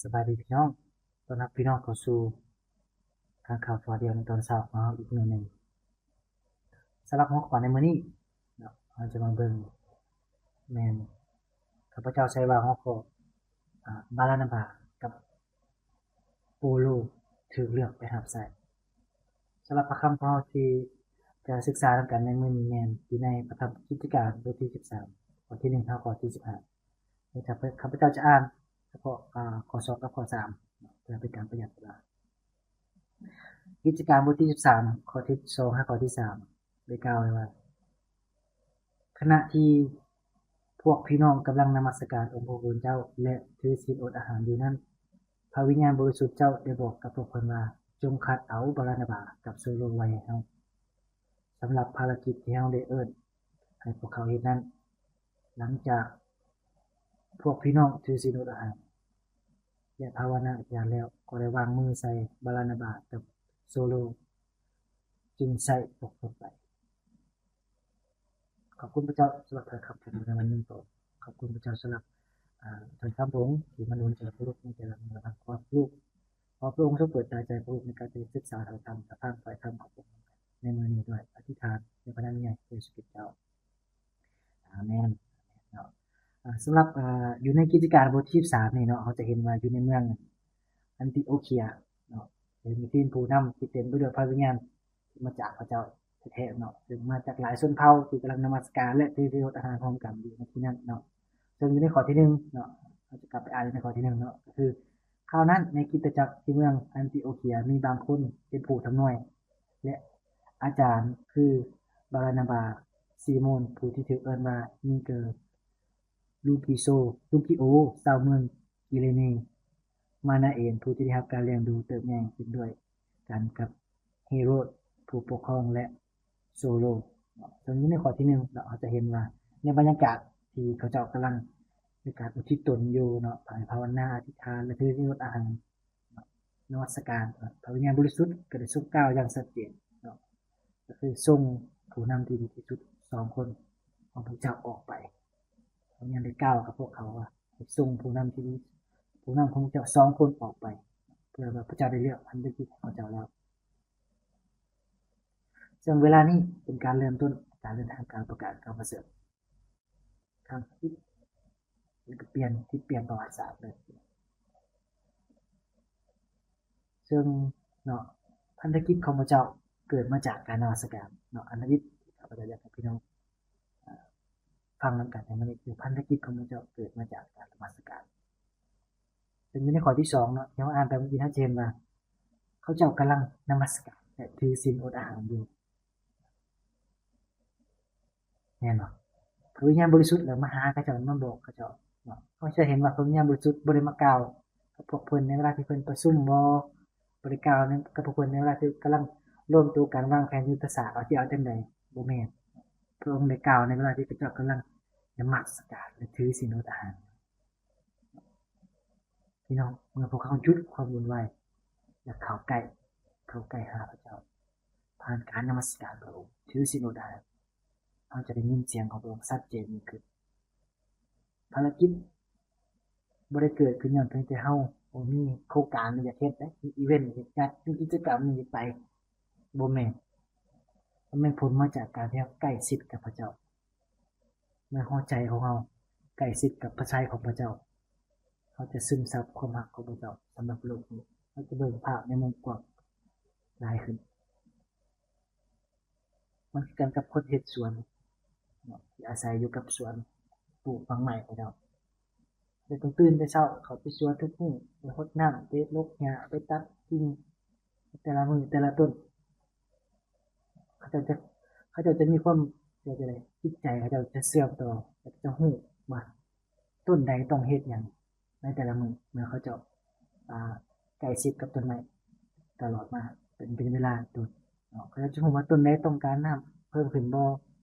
ສະບາຍດີພີ່ນ້ອງ, ຕ້ອນຮັບພີ່ນ້ອງເຂົ້າສູ່ການຂ່າວຕົວດຽວໃນຕອນເຊົ້າຂອງເຮົາອີກມື້ໜຶ່ງ. ສຳລັບຫົວຂໍ້ໃນມື້ນີ້ເນາະ, ເຮົາຈະມາເບິ່ງແມ່ນ ຂ້າພະເຈົ້າໃຊ້ວ່າຫົວຂໍ້ ອາ ບາລານາບາກັບໂປໂລຖືກເລືອກໄປຮັບໃຊ້. ສຳລັບພະຄຳຂອງເຮົາທີ່ຈະສຶກສານຳກັນໃນມື້ນີ້ແມ່ນຢູ່ໃນພະທຳກິດຈະການ ບົດທີສິບສາມ ຂໍ້ທີໜຶ່ງ ຫາຂໍ້ທີສິບຫ້າ. ແລະ ຂ້າພະເຈົ້າຈະອ່ານສະເພາະ ອາ ຂໍ້ສອງກັບຂໍ້ສາມ ເພື່ອເປັນການປະຢັດເວລາ. ກິດຈະການບົດທີສິບສາມ ຂໍ້ທີສອງ ຫາຂໍ້ທີສາມ ໄດ້ກ່າວໄວ້ວ່າ ຂະນະທີ່ພວກພີ່ນ້ອງກຳລັງນະມັດສະການອົງພະຜູ້ເປັນເຈົ້າ ແລະ ຖືສິນອົດອາຫານຢູ່ນັ້ນ, ພະວິນຍານບໍລິສຸດເຈົ້າໄດ້ບອກກັບພວກເພິ່ນວ່າ, ຈົ່ງຄັດເອົາບາລານາບາກັບໂຊໂລໄວ້ໃຫ້ເຮົາ ສຳລັບພາລະກິດທີ່ເຮົາໄດ້ເອີ້ນໃຫ້ພວກເຂົາເຮັດນັ້ນ. ຫຼັງຈາກພວກພີ່ນ້ອງຖືສິນອົດອາຫານ ແລະ ພາວະນາອະທິຖານແລ້ວ, ກໍໄດ້ວາງມືໃສ່ບາລານາບາກັບໂຊໂລ, ຈຶ່ງໃຊ້ພວກເພິ່ນໄປ. ຂອບຄຸນພະເຈົ້າສຳລັບຖ້ອຍຄຳຂອງໃນວັນນີ້. ກໍຂອບຄຸນພະເຈົ້າສຳລັບ ອາ ຖ້ອຍຄຳຂອງພະອົງທີ່ມາໜູນໃຈພວກລູກໃນແຕ່ລະມື້. ຂໍພະລູກ, ຂໍພະອົງຊົງເປີດຕາໃຈພວກລູກໃນການໄດ້ສຶກສາຖ້ອຍຄຳ, ຟັງຖ້ອຍຄຳຂອງພະອົງໃນມື້ນີ້ດ້ວຍອະທິຖານໃນພະນາມໃຫຍ່ເຢຊູຄຣິດເຈົ້າ. ອາເມນເນາະ. ອາ ສຳລັບ ອາ ຢູ່ໃນກິດຈະການບົດທີສິບສາມນີ້ເນາະ, ເຮົາຈະເຫັນວ່າຢູ່ໃນເມືອງອັນຕິໂອເຄຍເນາະ, ເຫັນມີທີມຜູ້ນຳທີ່ເຕັມໄປດ້ວຍພະວິນຍານທີ່ມາຈາກພະເຈົ້າແທ້ໆເນາະ, ເຊິ່ງມາຈາກຫຼາຍຊົນເຜົ່າທີ່ກຳລັງນະມັດສະການ ແລະ ຖືສິນອົດອາຫານຮ່ວມກັນຢູ່ໃນທີ່ນັ້ນເນາະ. ເຊິ່ງຢູ່ໃນຂໍ້ທີໜຶ່ງເນາະ, ເຮົາຈະກັບໄປອ່ານໃນຂໍ້ທີໜຶ່ງເນາະ, ກໍຄື ຄາວນັ້ນໃນຄຣິສຕະຈັກທີ່ເມືອງອັນຕິໂອເຄຍ ມີບາງຄົນເປັນຜູ້ທຳນວຍ ແລະ ອາຈານ ຄື ບາລານາບາ, ຊີໂມນ ຜູ້ທີ່ຖືກເອີ້ນວ່າ ນີເກີ, ລູກິໂຊ, ລູກິໂອ ຊາວເມືອງກິເຣເນ, ມານາເອນ ຜູ້ທີ່ໄດ້ຮັບການລ້ຽງດູເຕີບໃຫຍ່ຂຶ້ນດ້ວຍກັນກັບເຮໂຣດ ຜູ້ປົກຄອງ ແລະ ໂຊໂລ. ເຊິ່ງຢູ່ໃນຂໍ້ທີໜຶ່ງເນາະ, ເຮົາຈະເຫັນວ່າໃນບັນຍາກາດທີ່ເຂົາເຈົ້າກຳລັງມີການອຸທິດຕົນຢູ່ເນາະ, ພາວະນາ, ອະທິຖານ ແລະ ຖືສິນອົດອາຫານ ນະມັດສະການ, ພະວິນຍານບໍລິສຸດກໍໄດ້ຊົງກ່າວຢ່າງຊັດເຈນເນາະ, ກໍຄືສົ່ງຜູ້ນຳທີ່ດີທີ່ສຸດສອງຄົນຂອງພວກເຈົ້າອອກໄປ. ພະວິນຍານໄດ້ກ່າວກັບພວກເຂົາວ່າ ໃຫ້ສົ່ງຜູ້ນຳທີ່ດີ, ຜູ້ນຳຂອງເຈົ້າສອງຄົນອອກໄປ, ເພື່ອວ່າພະເຈົ້າໄດ້ເລືອກພັນທະກິດຂອງເຈົ້າແລ້ວ. ເຊິ່ງເວລານີ້ເປັນການເລີ່ມຕົ້ນການເດີນທາງການປະກາດຂ່າວປະເສີດ. ທາງທີ່ ແລ້ວກໍປ່ຽນ ທີ່ປ່ຽນປະຫວັດສາດເລີຍ. ເຊິ່ງເນາະ ພັນທະກິດຂອງພະເຈົ້າເກີດມາຈາກການນະມັດສະການເນາະ. ອັນທຳອິດ ຂ້າພະເຈົ້າຢາກໃຫ້ພີ່ນ້ອງ ອາ ຟັງນຳກັນໃນມື້ນີ້ ຄື ພັນທະກິດຂອງພະເຈົ້າເກີດມາຈາກການນະມັດສະການ. ເຊິ່ງຢູ່ໃນຂໍ້ທີສອງເນາະ ທີ່ເຮົາອ່ານໄປເມື່ອກີ້ ເຮົາຈະເຫັນວ່າ ເຂົາເຈົ້າກຳລັງນະມັດສະການ ແລະ ຖືສິນອົດອາຫານຢູ່. ແມ່ນບໍ່? ພະວິນຍານບໍລິສຸດແລ້ວມາຫາເຂົາເຈົ້າ, ມາບອກເຂົາເຈົ້າເນາະ. ເຮົາຈະເຫັນວ່າພະວິນຍານບໍລິສຸດບໍ່ໄດ້ມາກ່າວກັບພວກເພິ່ນໃນເວລາທີ່ເພິ່ນປະຊຸມບໍ? ບໍ່ໄດ້ກ່າວນຳກັບພວກເພິ່ນໃນເວລາທີ່ກຳລັງລວມໂຕກັນວາງແຜນຍຸດທະສາດວ່າຊິເອົາຈັ່ງໃດ? ບໍ່ແມ່ນ. ພະອົງໄດ້ກ່າວໃນເວລາທີ່ເຂົາເຈົ້າກຳລັງນະມັດສະການ ແລະ ຖືສິນອົດອາຫານ. ພີ່ນ້ອງ, ເມື່ອພວກເຮົາຢຸດຄວາມວຸ່ນວາຍ ແລະ ເຂົ້າໃກ້, ເຂົ້າໃກ້ຫາພະເຈົ້າ ຜ່ານການນະມັດສະການພະອົງ, ຖືສິນອົດອາຫານ, ເຮົາຈະໄດ້ຍິນສຽງຂອງພະອົງຊັດເຈນຍິ່ງຂຶ້ນ. ພາລະກິດບໍ່ໄດ້ເກີດຂຶ້ນຍ້ອນພຽງແຕ່ເຮົາ ໂອ້ ມີໂຄງການນີ້ຢາກເຮັດເດ້, ມີອີເວັນຢາກຈັດ, ມີກິດຈະກຳນີ້ຢາກໄປ, ບໍ່ແມ່ນ. ມັນແມ່ນຜົນມາຈາກການທີ່ເຮົາໃກ້ຊິດກັບພະເຈົ້າ. ເມື່ອຫົວໃຈຂອງເຮົາໃກ້ຊິດກັບພະໄຊຂອງພະເຈົ້າ, ເຮົາຈະຊຶມຊັບຄວາມຮັກຂອງພະເຈົ້າສຳລັບໂລກນີ້. ເຮົາຈະເບິ່ງພາບໃນມຸມກວ້າງຫຼາຍຂຶ້ນ. ມັນຄືກັນກັບຄົນເຮັດສວນເນາະ, ທີ່ອາໄສຢູ່ກັບສວນ, ປູກໝາກໄມ້ຂອງເຈົ້າ. ແລະ ຕ້ອງຕື່ນແຕ່ເຊົ້າ ເຂົ້າໄປສວນທຸກມື້, ໄປຫົດນ້ຳ, ໄປລົກຫຍ້າ, ໄປຕັດກິ່ງ ແຕ່ລະມື້ແຕ່ລະຕົ້ນ. ເຂົາເຈົ້າຈະ ເຂົາເຈົ້າຈະມີຄວາມ ເຂົາເຈົ້າຈະໄດ້ ຈິດໃຈເຂົາເຈົ້າຈະເຊື່ອມຕໍ່ ແລະ ຈະຮູ້ວ່າຕົ້ນໃດຕ້ອງເຮັດຫຍັງໃນແຕ່ລະມື້ ເມື່ອເຂົາເຈົ້າ ອາ ໃກ້ຊິດກັບຕົ້ນໄມ້ຕະຫຼອດມາເປັນ ເປັນເວລາດົນເນາະ. ເຂົາເຈົ້າຈະຮູ້ວ່າຕົ້ນໃດຕ້ອງການນ້ຳເພີ່ມຂຶ້ນບໍ່,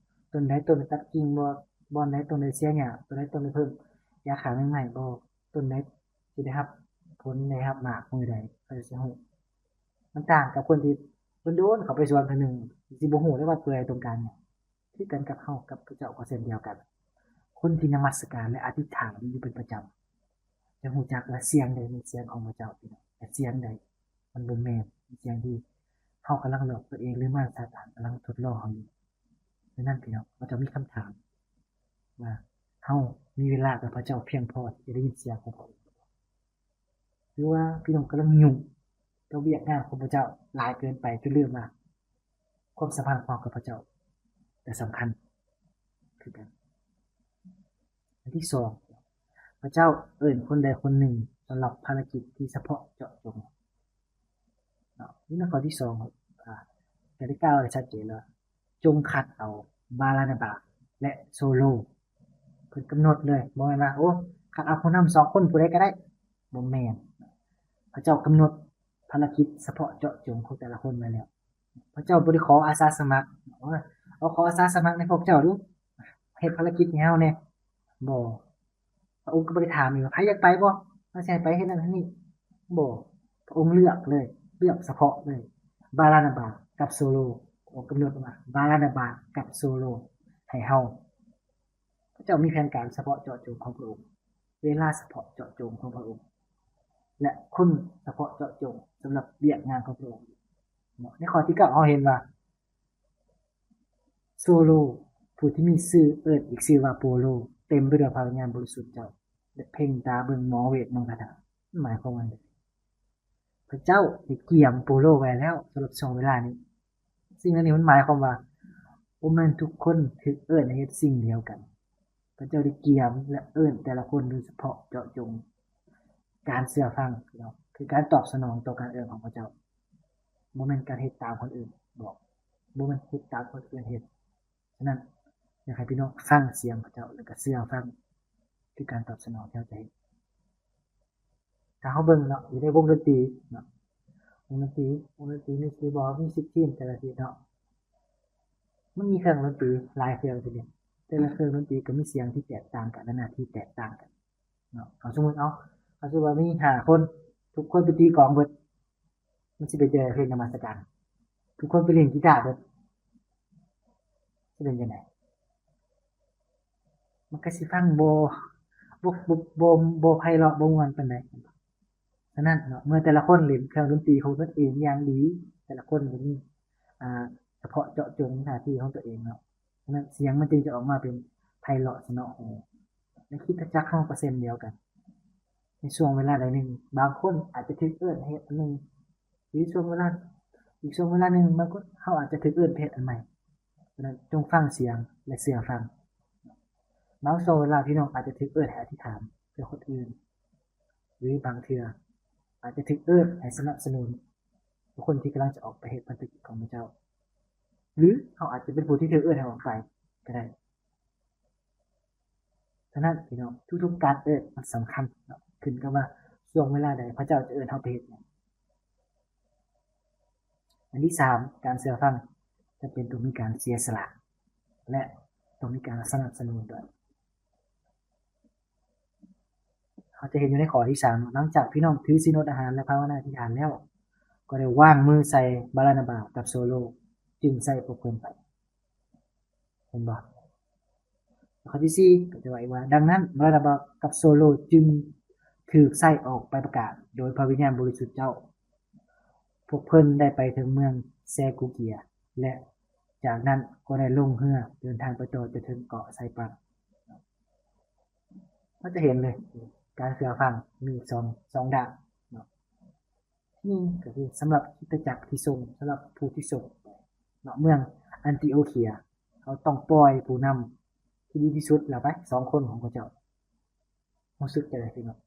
ຕົ້ນໃດຕ້ອງໄດ້ຕັດກິ່ງບໍ່, ບ່ອນໃດຕ້ອງໄດ້ເສຍຫຍ້າ, ຕົ້ນໃດຕ້ອງໄດ້ເພີ່ມຢາຂ້າແມງໄມ້ບໍ່, ຕົ້ນໃດ ຊິໄດ້ຮັບຜົນ ໄດ້ຮັບໝາກມື້ໃດ ເຂົາເຈົ້າຊິຮູ້. ມັນຕ່າງກັບຄົນທີ່ໂດນໆເຂົ້າໄປສວນເທື່ອໜຶ່ງ ຊິບໍ່ຮູ້ເລີຍວ່າເປື່ອຍຕ້ອງການຫຍັງ. ຄືກັນກັບເຮົາກັບພະເຈົ້າກໍເຊັ່ນດຽວກັນ. ຄົນທີ່ນະມັດສະການ ແລະ ອະທິຖານຢູ່ເປັນປະຈຳ ຈະຮູ້ຈັກວ່າສຽງໃດແມ່ນສຽງຂອງພະເຈົ້າ ພີ່ນ້ອງ ແລະ ສຽງໃດມັນບໍ່ແມ່ນ ເປັນສຽງທີ່ເຮົາກຳລັງຫຼອກຕົວເອງ ຫຼື ມານຊາຕານກຳລັງທົດລອງເຮົາຢູ່. ດັ່ງນັ້ນ ພີ່ນ້ອງ ເຮົາຈະມີຄຳຖາມວ່າ ເຮົາມີເວລາກັບພະເຈົ້າພຽງພໍທີ່ຈະໄດ້ຍິນສຽງຂອງພະອົງ ຫຼືວ່າພີ່ນ້ອງກຳລັງຫຍຸ້ງກັບວຽກງານຂອງພະເຈົ້າຫຼາຍເກີນໄປ ຈົນລືມວ່າຄວາມສຳພັນຂອງເຮົາກັບພະເຈົ້າກໍສຳຄັນຄືກັນ. ອັນທີສອງ ພະເຈົ້າເອີ້ນຄົນໃດຄົນໜຶ່ງສຳລັບພາລະກິດທີ່ສະເພາະເຈາະຈົງເນາະ. ນີ້ໃນຂໍ້ທີສອງ ອາ ກໍໄດ້ກ່າວໄວ້ຊັດເຈນແລ້ວ ຈົ່ງຄັດເອົາບາລານາບາ ແລະ ໂຊໂລ. ເພິ່ນກຳນົດເລີຍ ບໍ່ແມ່ນວ່າ ໂອ້ ຄັດເອົາຜູ້ນຳສອງຄົນຜູ້ໃດກໍໄດ້ ບໍ່ແມ່ນ. ພະເຈົ້າກຳນົດພາລະກິດສະເພາະເຈາະຈົງຂອງແຕ່ລະຄົນໄວ້ແລ້ວ. ພະເຈົ້າບໍ່ໄດ້ຂໍອາສາສະໝັກ ເອົາ ຂໍອາສາສະໝັກໃນພວກເຈົ້າດູ ເຮັດພາລະກິດໃຫ້ເຮົາແດ່ ບໍ່. ພະອົງກໍບໍ່ໄດ້ຖາມອີກວ່າ ໃຜຢາກໄປບໍ່? ເຮົາຊິໃຫ້ໄປເຮັດນັ້ນເຮັດນີ້ ບໍ່. ພະອົງເລືອກເລີຍ ເລືອກສະເພາະເລີຍ ບາລານາບາກັບໂຊໂລ. ພະອົງກຳນົດວ່າ ບາລານາບາກັບໂຊໂລ ໃຫ້ເຮົາ ພະເຈົ້າມີແຜນການສະເພາະເຈາະຈົງຂອງພະອົງ, ເວລາສະເພາະເຈາະຈົງຂອງພະອົງ ແລະ ຄົນສະເພາະເຈາະຈົງສຳລັບວຽກງານຂອງພະອົງເນາະ. ໃນຂໍ້ທີເກົ້າເຮົາເຫັນວ່າ ໂຊໂລ ຜູ້ທີ່ມີຊື່ເອີ້ນອີກຊື່ວ່າໂປໂລ ເຕັມໄປດ້ວຍພະວິນຍານບໍລິສຸດເຈົ້າ ແລະ ເພັ່ງຕາເບິ່ງໝໍເວດມົນຄາຖາ. ໝາຍຄວາມວ່າໃດ? ພະເຈົ້າໄດ້ກຽມໂປໂລໄວ້ແລ້ວສຳລັບຊ່ວງເວລານີ້. ສິ່ງເຫຼົ່ານີ້ມັນໝາຍຄວາມວ່າ ບໍ່ແມ່ນທຸກຄົນຖືກເອີ້ນໃຫ້ເຮັດສິ່ງດຽວກັນ. ພະເຈົ້າໄດ້ກຽມ ແລະ ເອີ້ນແຕ່ລະຄົນໂດຍສະເພາະເຈາະຈົງ. ການເຊື່ອຟັງເນາະ ຄືການຕອບສະໜອງຕໍ່ການເອີ້ນຂອງພະເຈົ້າ, ບໍ່ແມ່ນການເຮັດຕາມຄົນອື່ນບອກ, ບໍ່ແມ່ນເຮັດຕາມຄົນອື່ນເຮັດ. ສະນັ້ນ ຢາກໃຫ້ພີ່ນ້ອງຟັງສຽງພະເຈົ້າ ແລ້ວກໍເຊື່ອຟັງ ຄືການຕອບສະໜອງທີ່ເຮົາຈະເຮັດ. ຖ້າເຮົາເບິ່ງເນາະ ຢູ່ໃນວົງດົນຕີເນາະ ວົງດົນຕີ ວົງດົນຕີມີ ມີ Music Team ແຕ່ລະທີເນາະ ມັນມີເຄື່ອງດົນຕີຫຼາຍເຄື່ອງທີດຽວ, ແຕ່ລະເຄື່ອງດົນຕີກໍມີສຽງທີ່ແຕກຕ່າງກັນ ແລະ ໜ້າທີ່ແຕກຕ່າງກັນເນາະ. ເອົາ ສົມມຸດເອົາ ຖ້າສົມມຸດວ່າມີຫ້າຄົນ ທຸກຄົນໄປຕີກອງເບິດ ມັນຊິເປັນຈັ່ງໃດ ເພງນະມັດສະການ? ທຸກຄົນໄປຫຼິ້ນກີຕາເບິດ ຊິເປັນຈັ່ງໃດ? ມັນກໍຊິຟັງບໍ່ ບໍ່ ບໍ່ ບໍ່ ບໍ່ໄພເລາະ ບໍ່ມ່ວນປານໃດ. ສະນັ້ນເນາະ ເມື່ອແຕ່ລະຄົນຫຼິ້ນເຄື່ອງດົນຕີຂອງຕົນເອງຢ່າງດີ ແຕ່ລະຄົນກໍມີ ອ່າ ສະເພາະເຈາະຈົງໜ້າທີ່ຂອງຕົວເອງເນາະ, ສະນັ້ນສຽງມັນຈຶ່ງຈະອອກມາເປັນໄພເລາະສະເນາະຫູ. ໃນຄຣິສຕະຈັກເຮົາກໍເຊັ່ນດຽວກັນ ໃນຊ່ວງເວລາໃດໜຶ່ງ ບາງຄົນອາດຈະຖືກເອີ້ນໃຫ້ເຮັດອັນໜຶ່ງ ຫຼື ຊ່ວງເວລາ ອີກຊ່ວງເວລາໜຶ່ງ ບາງຄົນເຮົາອາດຈະຖືກເອີ້ນໄປເຮັດອັນໃໝ່. ສະນັ້ນຈົ່ງຟັງສຽງ ແລະ ເຊື່ອຟັງ. ບາງຊ່ວງເວລາພີ່ນ້ອງອາດຈະຖືກເອີ້ນໃຫ້ອະທິຖານເພື່ອຄົນອື່ນ ຫຼື ບາງເທື່ອອາດຈະຖືກເອີ້ນໃຫ້ສະໜັບສະໜູນບຸກຄົນທີ່ກຳລັງຈະອອກໄປເຮັດພັນທະກິດຂອງພະເຈົ້າ ຫຼື ເຮົາອາດຈະເປັນຜູ້ທີ່ຖືກເອີ້ນໃຫ້ອອກໄປກໍໄດ້. ສະນັ້ນພີ່ນ້ອງ ທຸກໆການເອີ້ນມັນສຳຄັນເນາະ ຂຶ້ນກັບວ່າຊ່ວງເວລາໃດພະເຈົ້າຈະເອີ້ນເຮົາໄປເຮັດຫຍັງ. ອັນທີສາມ ການເຊື່ອຟັງຈຳເປັນຕ້ອງມີການເສຍສະຫຼະ ແລະ ຕ້ອງມີການສະໜັບສະໜູນດ້ວຍ. ເຮົາຈະເຫັນຢູ່ໃນຂໍ້ທີສາມ ຫຼັງຈາກພີ່ນ້ອງຖືສິນອົດອາຫານ ແລະ ພາວະນາອະທິຖານແລ້ວ ກໍໄດ້ວາງມືໃສ່ບາລານາບາກັບໂຊໂລ ຈຶ່ງໃສ່ພວກເພິ່ນໄປ. ເຫັນບໍ່? ຂໍ້ທີສີ່ກໍຈະວ່າອີກວ່າ ດັ່ງນັ້ນ ບາລານາບາກັບໂຊໂລຈຶ່ງຖືກໃຊ້ອອກໄປປະກາດໂດຍພະວິນຍານບໍລິສຸດເຈົ້າ. ພວກເພິ່ນໄດ້ໄປເຖິງເມືອງແຊກູເກຍ ແລະ ຈາກນັ້ນກໍໄດ້ລົງເຮືອເດີນທາງໄປຕໍ່ຈົນເຖິງເກາະໄຊປຣັສ. ເຮົາຈະເຫັນເລີຍ ການເຊື່ອຟັງມີສອງ ສອງດ້ານເນາະ. ໜຶ່ງກໍຄືສຳລັບຄຣິສຕະຈັກທີ່ສົ່ງ ສຳລັບຜູ້ທີ່ສົ່ງເນາະ ເມືອງອັນຕິໂອເຄຍ ເຂົາຕ້ອງປ່ອຍຜູ້ນຳທີ່ດີທີ່ສຸດລະໄປ ສອງຄົນຂອງເຂົາເຈົ້າ. ຮູ້ສຶກຈັ່ງໃດພີ່ນ້ອງ?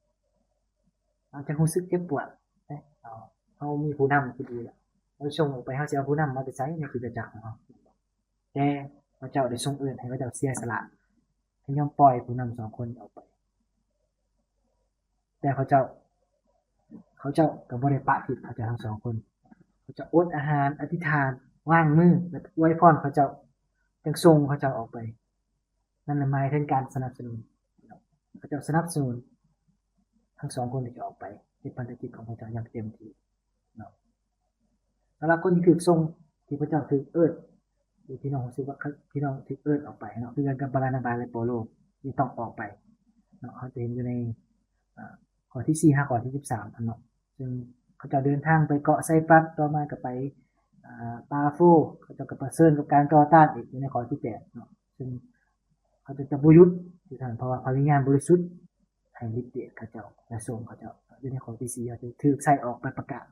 ອາດຈະຮູ້ສຶກເຈັບປວດເດ້ ເຮົາ ເຮົາມີຜູ້ນຳທີ່ດີລະ ເຮົາສົ່ງອອກໄປ ເຮົາຊິເອົາຜູ້ນຳມາແຕ່ໃສໃນຄຣິສຕະຈັກຂອງເຮົາ? ແຕ່ພະເຈົ້າໄດ້ຊົງເອີ້ນໃຫ້ເຂົາເຈົ້າເສຍສະຫຼະ ໃຫ້ຍອມປ່ອຍຜູ້ນຳສອງຄົນອອກໄປ. ແຕ່ເຂົາເຈົ້າ ເຂົາເຈົ້າກໍບໍ່ໄດ້ປະຖິ້ມເຂົາເຈົ້າທັງສອງຄົນ. ເຂົາເຈົ້າອົດອາຫານ, ອະທິຖານ, ວາງມື ແລະ ອວຍພອນເຂົາເຈົ້າ, ຈຶ່ງສົ່ງເຂົາເຈົ້າອອກໄປ. ນັ້ນລະໝາຍເຖິງການສະໜັບສະໜູນ. ເຂົາເຈົ້າສະໜັບສະໜູນທັງສອງຄົນທີ່ຈະອອກໄປເຮັດພັນທະກິດຂອງເຂົາເຈົ້າຢ່າງເຕັມທີ່ເນາະ. ສຳລັບຄົນທີ່ຖືກສົ່ງ ທີ່ພະເຈົ້າຖືກເອີ້ນ ທີ່ພີ່ນ້ອງຮູ້ສຶກວ່າ ຂ- ພີ່ນ້ອງຖືກເອີ້ນອອກໄປເນາະ ຄືກັນກັບບາລານາບາ ແລະ ເປົາໂລ ທີ່ຕ້ອງອອກໄປເນາະ. ເຮົາຈະເຫັນຢູ່ໃນ ອາ ຂໍ້ທີສີ່ຫາຂໍ້ທີສິບສາມຫັ້ນເນາະ ເຊິ່ງເຂົາເຈົ້າເດີນທາງໄປເກາະໄຊປຣັສ ຕໍ່ມາກໍໄປ ອ່າ ປາໂຟ ເຂົາເຈົ້າກໍປະເຊີນກັບການຕໍ່ຕ້ານອີກ ຢູ່ໃນຂໍ້ທີແປດເນາະ ເຊິ່ງເຂົາເຈົ້າຈະບໍ່ຢຸດຢູ່ຫັ້ນ ເພາະວ່າພະວິນຍານບໍລິສຸດໃຫ້ລິດເດດເຂົາເຈົ້າ ແລະ ຊົງເຂົາເຈົ້າ. ຢູ່ໃນຂໍ້ທີສີ່ ເຂົາຈະຖືກໃຊ້ອອກໄປປະກາດ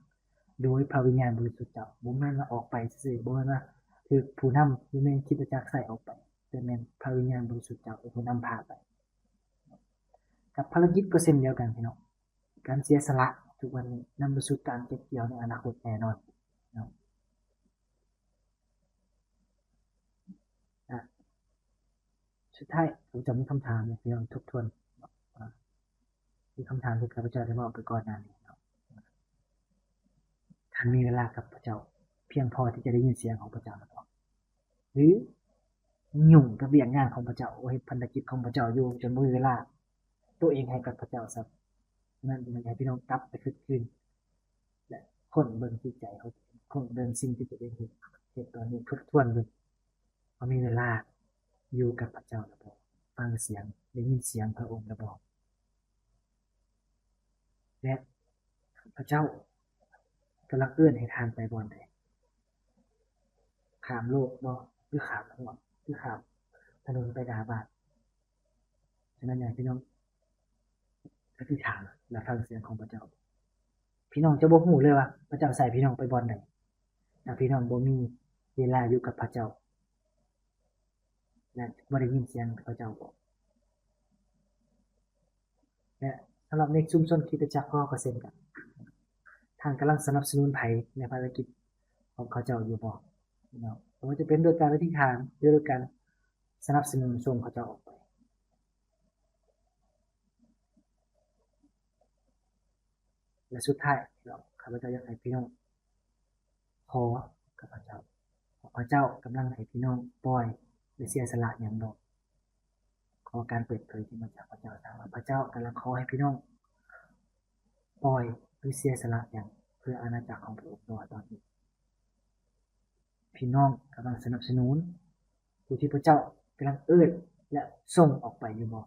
ໂດຍພະວິນຍານບໍລິສຸດເຈົ້າ ບໍ່ແມ່ນວ່າອອກໄປຊື່ໆ ບໍ່ແມ່ນວ່າຖືກຜູ້ນຳຢູ່ໃນຄຣິສຕະຈັກໃຊ້ອອກໄປ ແຕ່ແມ່ນພະວິນຍານບໍລິສຸດເຈົ້າເປັນຜູ້ນຳພາໄປ. ກັບພາລະກິດກໍເຊັ່ນດຽວກັນພີ່ນ້ອງ ການເສຍສະຫຼະທຸກວັນນີ້ນຳໄປສູ່ການເກັບກ່ຽວໃນອະນາຄົດແນ່ນອນເນາະ. ອະ ສຸດທ້າຍ ຂ້າພະເຈົ້າມີຄຳຖາມໃຫ້ພີ່ນ້ອງທົບທວນ ອາ ຄືຄຳຖາມທີ່ຂ້າພະເຈົ້າໄດ້ເວົ້າໄປກ່ອນໜ້ານີ້ເນາະ ທ່ານມີເວລາກັບພະເຈົ້າພຽງພໍທີ່ຈະໄດ້ຍິນສຽງຂອງພະເຈົ້າຫຼືບໍ່? ຫຼືຫຍຸ້ງກັບວຽກງານຂອງພະເຈົ້າ, ເຮັດພັນທະກິດຂອງພະເຈົ້າຢູ່ ຈົນບໍ່ມີເວລາໂຕເອງໃຫ້ກັບພະເຈົ້າຊ້ຳ. ສະນັ້ນ ຢາກໃຫ້ພີ່ນ້ອງກັບໄປຄິດຄືນ ແລະ ຄົ້ນເບິ່ງຈິດໃຈຂອງຕົວເອງ, ຄົ້ນເບິ່ງສິ່ງທີ່ຕົວເອງເຮັດ, ເຮັດຕອນນີ້, ທົບທວນເບິ່ງວ່າມີເວລາຢູ່ກັບພະເຈົ້າຫຼືບໍ່? ຟັງສຽງ, ໄດ້ຍິນສຽງພະອົງຫຼືບໍ່? ແລະ ພະເຈົ້າກຳລັງເອີ້ນໃຫ້ທ່ານໄປບ່ອນໃດ? ຂ້າມໂລກບໍ ຫຼືຂ້າມຫ້ວຍ ຫຼືຂ້າມຖະໜົນໄປໜ້າບ້ານ? ສະນັ້ນ ຢາກໃຫ້ພີ່ນ້ອງອະທິຖານ ແລະ ຟັງສຽງຂອງພະເຈົ້າ. ພີ່ນ້ອງຈະບໍ່ຮູ້ເລີຍວ່າພະເຈົ້າໃຊ້ພີ່ນ້ອງໄປບ່ອນໃດ ຖ້າພີ່ນ້ອງບໍ່ມີເວລາຢູ່ກັບພະເຈົ້າ ແລະ ບໍ່ໄດ້ຍິນສຽງພະເຈົ້າບອກ. ແລະ ສຳລັບໃນຊຸມຊົນຄຣິສຕະຈັກຂອງເຮົາກໍເຊັ່ນກັນ, ທ່ານກຳລັງສະໜັບສະໜູນໃຜໃນພາລະກິດຂອງເຂົາເຈົ້າຢູ່ບໍ່ເນາະ? ບໍ່ວ່າຈະເປັນໂດຍການອະທິຖານ ຫຼື ໂດຍການສະໜັບສະໜູນສົ່ງເຂົາເຈົ້າອອກໄປ. ແລະ ສຸດທ້າຍເນາະ, ຂ້າພະເຈົ້າຢາກໃຫ້ພີ່ນ້ອງຂໍກັບພະເຈົ້າ, ພະເຈົ້າກຳລັງໃຫ້ພີ່ນ້ອງປ່ອຍ ຫຼື ເສຍສະຫຼະຫຍັງບໍ່? ຂໍການເປີດເຜີຍທີ່ມາຈາກພະເຈົ້າ. ຖ້າວ່າພະເຈົ້າກຳລັງຂໍໃຫ້ພີ່ນ້ອງປ່ອຍ ຫຼື ເສຍສະຫຼະຫຍັງເພື່ອອານາຈັກຂອງພະອົງ, ເພາະວ່າຕອນນີ້ພີ່ນ້ອງກຳລັງສະໜັບສະໜູນຜູ້ທີ່ພະເຈົ້າກຳລັງເອີ້ນ ແລະ ສົ່ງອອກໄປຢູ່ບໍ່?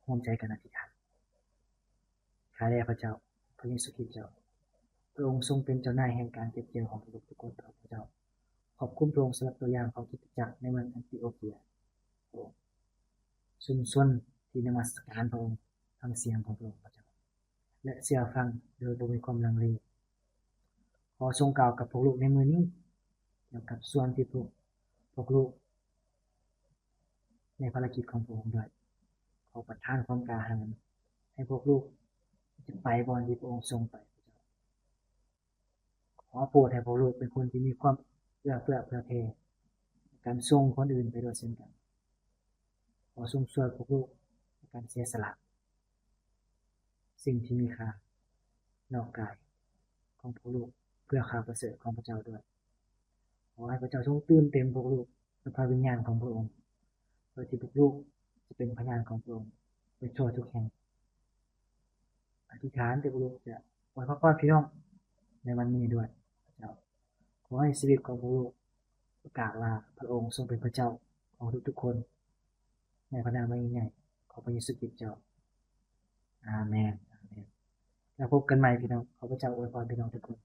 ຮ່ວມໃຈກັນອະທິຖານ. ຂ້າແດ່ພະເຈົ້າ, ພະເຢຊູຄຣິດເຈົ້າ, ພະອົງຊົງເປັນເຈົ້ານາຍແຫ່ງການເກັບກ່ຽວຂອງທຸກໆຄົນ. ພະເຈົ້າ ຂອບຄຸນພະອົງສຳລັບຕົວຢ່າງຂອງຄຣິສຕະຈັກໃນເມືອງອັນຕິໂອເຄຍ. ພະອົງ ຊຸມຊົນທີ່ນະມັດສະການພະອົງ, ຟັງສຽງຂອງພະອົງ, ພະເຈົ້າ ແລະ ເຊື່ອຟັງໂດຍບໍ່ມີຄວາມລັງເລ. ຂໍຊົງກ່າວກັບພວກລູກໃນມື້ນີ້ ກ່ຽວກັບສ່ວນທີ່ພວກ ພວກລູກໃນພາລະກິດຂອງພະອົງດ້ວຍ. ຂໍປະທານຄວາມກ້າຫານໃຫ້ພວກລູກທີ່ຈະໄປບ່ອນທີ່ພະອົງສົ່ງໄປ. ຂໍໂປດໃຫ້ພວກລູກເປັນຄົນທີ່ມີຄວາມເອື້ອເຟື້ອເຜື່ອແຜ່ ໃນການສົ່ງຄົນອື່ນໄປດ້ວຍເຊັ່ນກັນ. ຂໍຊົງຊ່ວຍພວກລູກໃນການເສຍສະຫຼະສິ່ງທີ່ມີຄ່ານອກກາຍຂອງພວກລູກ ເພື່ອຂ່າວປະເສີດຂອງພະເຈົ້າດ້ວຍ. ຂໍໃຫ້ພະເຈົ້າຊົງຕື່ມເຕັມພວກລູກດ້ວຍພະວິນຍານຂອງພະອົງ, ເພື່ອທີ່ພວກລູກຈະເປັນພະຍານຂອງພະອົງໄປທົ່ວທຸກແຫ່ງ. ອະທິຖານທີ່ພວກລູກຈະອວຍພະພອນພີ່ນ້ອງໃນວັນນີ້ດ້ວຍ. ພະເຈົ້າ ຂໍໃຫ້ຊີວິດຂອງພວກລູກປະກາດວ່າພະອົງຊົງເປັນພະເຈົ້າຂອງທຸກໆຄົນ ໃນພະນາມອັນຍິ່ງໃຫຍ່ຂອງພະເຢຊູຄຣິດເຈົ້າ. ອາເມນ. ອາເມນ. ແລ້ວພົບກັນໃໝ່ພີ່ນ້ອງ. ຂໍພະເຈົ້າອວຍພອນພີ່ນ້ອງທຸກຄົນ.